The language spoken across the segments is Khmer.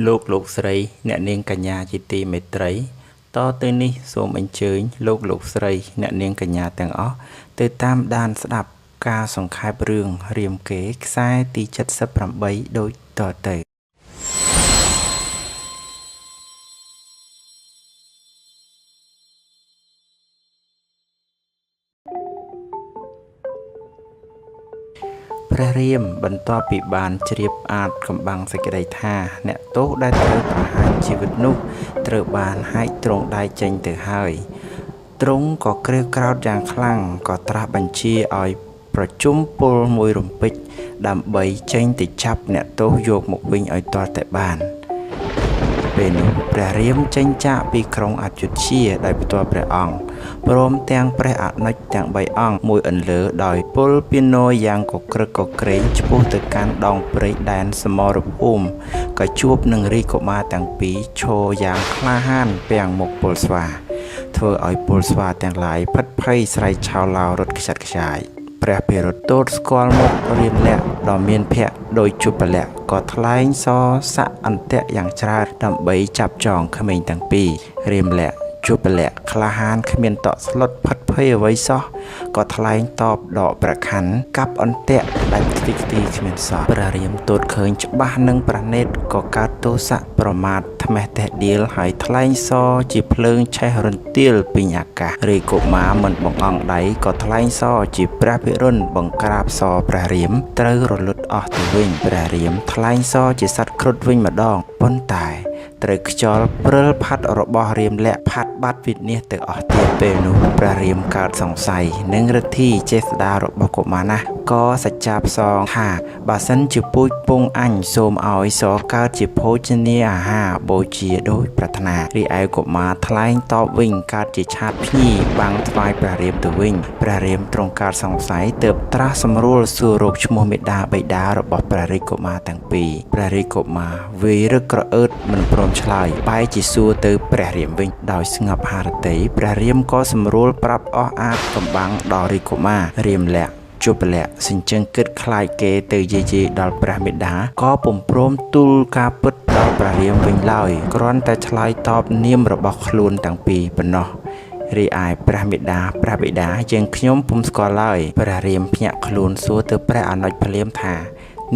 លោកលោកស្រីអ្នកនាងកញ្ញាជាទីមេត្រីតទៅនេះសូមអញ្ជើញលោកលោកស្រីអ្នកនាងកញ្ញាទាំងអស់ទៅតាមដានស្ដាប់ការសង្ខេបរឿងរាមកេរ្តិ៍ខ្សែទី78ដូចតទៅ ព្រះរាមបន្ទាប់ពីបានជ្រាបអាថ៌កំបាំងសេចក្តីថា អ្នកទោសដែលត្រូវប្រហារជីវិតនោះត្រូវបានហែកទ្រង់ដៃចេញទៅហើយ ទ្រង់ក៏ក្រេវក្រោធយ៉ាងខ្លាំងក៏ត្រាស់បញ្ជាឲ្យប្រជុំពលមួយរំពេចដើម្បីចេញទៅចាប់អ្នកទោសយកមកវិញឲ្យទាល់តែបាន ពេលនោះព្រះរាមចេញចាកពីក្រុងអយុធ្យាដោយផ្ទាល់ព្រះអង្គព្រមទាំងព្រះអនុជទាំង3អង្គមួយអន្លើដោយពលពានរយ៉ាងកក្រឹកកក្រែងឆ្ពោះទៅកាន់ដងព្រៃដែនសមរភូមិក៏ជួបនឹងរាជកុមារទាំងពីរឈរយ៉ាងក្លាហានពាំងមុខពលស្វាធ្វើឲ្យពលស្វាទាំងឡាយភិតភ័យស្រែកឆោឡោរត់ខ្ចាត់ខ្ចាយព្រះភិរុតទតស្គាល់មុខរាមលក្សណ៍ដ៏មានភក្តិដោយជពលក្សណ៍ក៏ថ្លែងសរស័កអន្ទាក់យ៉ាងច្រើនដើម្បីចាប់ចងក្មេងទាំងពីររាមលក្សណ៍ជពលក្សណ៍ក្លាហានគ្មានតក់ស្លុតភិតភ័យអ្វីសោះក៏ថ្លែងតបដកព្រះខ័នកាប់អន្ទាក់ដាច់ខ្ទេចខ្ទីគ្មានសល់ព្រះរាមទតឃើញច្បាស់នឹងព្រះនេត្រក៏កើតទោសៈប្រមាទថ្មេះតេះដៀលហើយថ្លែងសរជាភ្លើងឆេះរន្ទាលពេញអាកាសរាជកុមារមិនបង្អង់ដៃក៏ថ្លែងសរជាព្រះភិរុណបង្ក្រាបសរព្រះរាមត្រូវរលត់អស់ទៅវិញព្រះរាមថ្លែងសរជាសត្វគ្រុឌវិញម្ដងប៉ុន្តែត្រូវខ្យល់ព្រិលផាត់របស់រាមលក្សណ៍ផាត់បាត់វិនាសទៅអស់ទៀតពេលនោះព្រះរាមកើតសង្ស័យនឹងឫទ្ធីចេស្តារបស់កុមារណាស់ក៏សច្ចាផ្សងថាបើសិនជាពូជពងអញសូមឲ្យសកើតជាភោជនាអាហារបូជាដោយប្រាថ្នារីឯកុមារថ្លែងតបវិញកើតជាឆាតភ្ញីបាំងថ្វាយព្រះរាមទៅវិញព្រះរាមទ្រង់កើតសង្ស័យទើបត្រាស់សម្រួលសួររកឈ្មោះមេដាបិតារបស់ព្រះរាជកុមារទាំងពីរព្រះរាជកុមារវាយរឹកក្រអឺតមិនព្រមឆ្លើយបែរជាសួរទៅព្រះរាមវិញដោយស្ងប់ហារតីព្រះរាមក៏សម្រួលប្រាប់អស់អាថ៌កំបាំងដល់រាជកុមាររាមលក្សណ៍ជពលក្សណ៍សញ្ជឹងគិតខ្លាចគេទៅយាយីដល់ព្រះមេដាក៏ពុំព្រមទូលការពិតដល់ព្រះរាមវិញឡើយគ្រាន់តែឆ្លើយតបនាមរបស់ខ្លួនទាំងពីរប៉ុណ្ណោះរីឯព្រះមេដាព្រះបិតាយើងខ្ញុំពុំស្គាល់ឡើយព្រះរាមភ្ញាក់ខ្លួនសួរទៅព្រះអនុជភ្លាមថា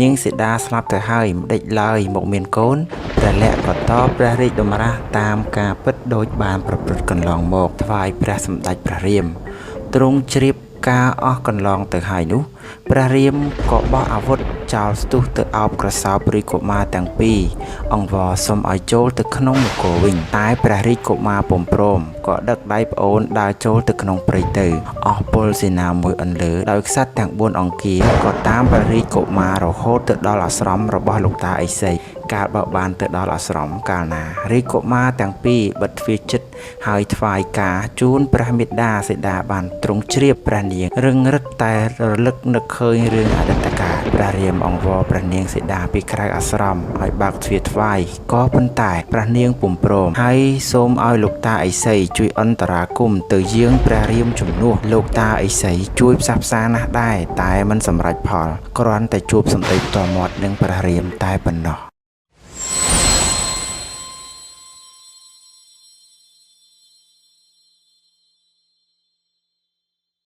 នាងសីតាស្លាប់ទៅហើយម្ដេចឡើយមកមានកូនព្រះលក្សណ៍ក៏តបព្រះរាជតម្រាស់តាមការពិតដូចបានប្រព្រឹត្តកន្លងមកថ្វាយព្រះសម្ដេចព្រះរាមទ្រង់ជ្រាបការអស់កន្លងទៅហើយនោះព្រះរាមក៏បោះអាវុធចោលស្ទុះទៅអោបក្រសោបរាជកុមារទាំងពីរអង្វរសុំឲ្យចូលទៅក្នុងនគរវិញតែព្រះរាជកុមារពុំព្រមក៏ដឹកដៃប្អូនដើរចូលទៅក្នុងព្រៃទៅអស់ពលសេនាមួយអន្លើដោយក្សត្រទាំង4អង្គាក៏តាមព្រះរាជកុមាររហូតទៅដល់អាស្រមរបស់លោកតាឥសីកាលបើបានទៅដល់អាស្រមកាលណារាជកុមារទាំងពីរបិទទ្វារចិត្តហើយថ្វាយការជូនព្រះមេដាសីតាបានទ្រង់ជ្រាបព្រះនាងរឹងរិតតែរលឹកនឹកឃើញរឿងអតីតកាលព្រះរាមអង្វរព្រះនាងសីតាពីក្រៅអាស្រមឲ្យបើកទ្វារថ្វាយក៏ប៉ុន្តែព្រះនាងពុំព្រមហើយសូមឲ្យលោកតាឥសីជួយអន្តរាគមន៍ទៅយាងព្រះរាមជំនួសលោកតាឥសីជួយផ្សះផ្សាណាស់ដែរតែមិនសម្រេចផលគ្រាន់តែជួបសម្ដីផ្ទាល់មាត់នឹងព្រះរាមតែប៉ុណ្ណោះ